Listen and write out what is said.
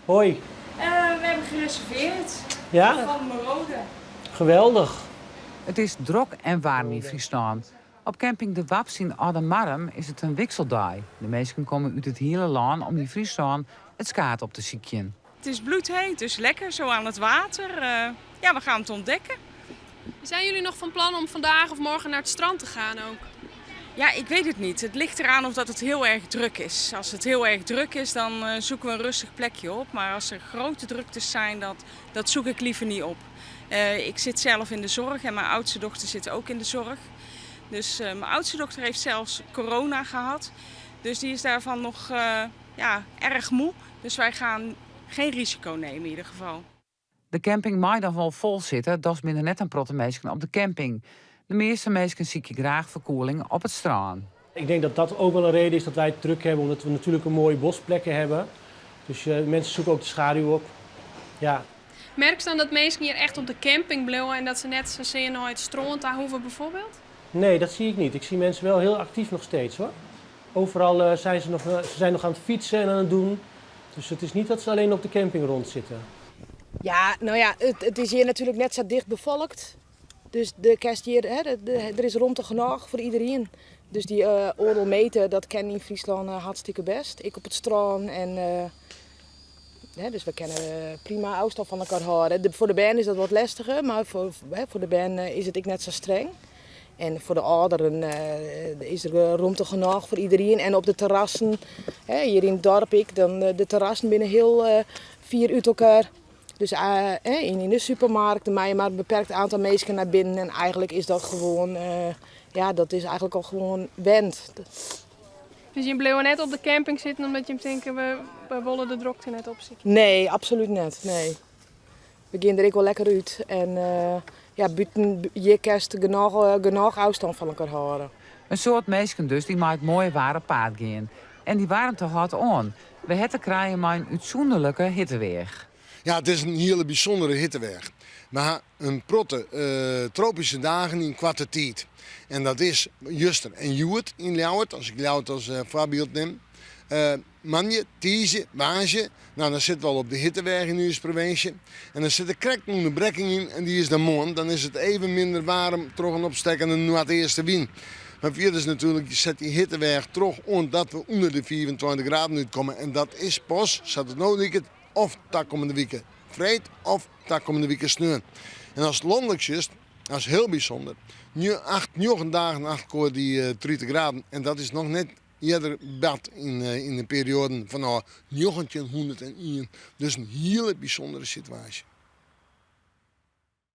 Hoi. We hebben gereserveerd. Ja? Van Merode. Geweldich. It is drok en waarm yn Fryslân. Op camping De Waps yn Aldemardum is it in wikseldei. De minsken komme út it hiele lân om yn Fryslân it skaad op te sykjen. Het is bloedheet, dus lekker zo aan het water. Ja, we gaan het ontdekken. Zijn jullie nog van plan om vandaag of morgen naar het strand te gaan ook? Ja, ik weet het niet. Het ligt eraan of dat het heel erg druk is. Als het heel erg druk is, dan zoeken we een rustig plekje op. Maar als er grote druktes zijn, dat zoek ik liever niet op. Ik zit zelf in de zorg en mijn oudste dochter zit ook in de zorg. Dus mijn oudste dochter heeft zelfs corona gehad. Dus die is daarvan nog ja, erg moe. Dus wij gaan geen risico nemen in ieder geval. De camping mei dan wol fol sitte, dochs binne der net in protte minsken op de camping. De measte minsken sykje graach ferkuolling op it strân. Ik denk dat dat ook wel een reden is dat wij het druk hebben, omdat we natuurlijk een mooie bosplekken hebben. Dus mensen zoeken ook de schaduw op. Ja. Merkst dan dat minsken hjir echt op de camping bliuwe en dat se net sasear nei it strân ta hoege bijvoorbeeld? Nee, dat zie ik niet. Ik zie mensen wel heel actief nog steeds hoor. Overal zijn ze nog, ze zijn nog aan het fietsen en aan het doen. Dus het is niet dat ze alleen op de camping rondzitten. Ja, nou ja, it is hjir natuerlik net sa ticht befolke. Dus de kerst hjir, hè, der is romte genôch foar iderien. Dus dy oardel meter, dat kin yn Fryslân hartstikke bêst. Ek op it strân en hè, dus we kinne prima ôfstân fan elkoar hâlde. Foar de bern is dat wat lestiger, mar hè, foar de bern is it ek net sa streng. En foar de âlderen is der romte genôch foar iderien. En op de terrassen, hè, hjir yn it doarp ek, dan de terrassen binne hiel fier út elkoar. Dus yn de supermerk, der meie mar in beperkt oantal minsken nei binnen. En eigentlik is dat gewoan, ja, dat is eigentlik al gewoan wend. Dus je bliuwe net op de camping sitten omdat je tinke, we wolle de drokte net opsykje? Nee, absolút net. Nee. We gean der ek wol lekker út. En ja, bûten hjir kinst genôch ôfstân fan elkoar hâlde. In soad minsken dus dy't mei it moaie waar op paad gean. En dy waarmte hâldt oan. We ha te krijen mei in útsûnderlike hitteweach. Ja, it is in hiele bysûndere hitteweach. We ha in protte tropyske dagen yn koarte tiid. En dat is juster en hjoed yn Ljouwert, as ik Ljouwert as foarbyld nim. Moandei, tiisdei, woansdei, nou dan sitte we al op de hitteweach yn ús provinsje. En dan sit der krekt in ûnderbrekking yn en dy is dan moarn. Dan is it even minder waarm troch in opstekkende noardeastewyn. Mar fierders natuerlik set dy hitteweach troch oant dat we ûnder de 25 graden útkomme. En dat is pas, sa't it no liket, of takommende wike freed of takommende wike sneon. En ast lanlik sjochst, dat is hiel bysûnder, acht, njoggen dagen achter elkoar dy 30 graden. En dat is noch net earder bard yn de perioaden fanôf 1901. Dus in hiele bysûndere situaasje.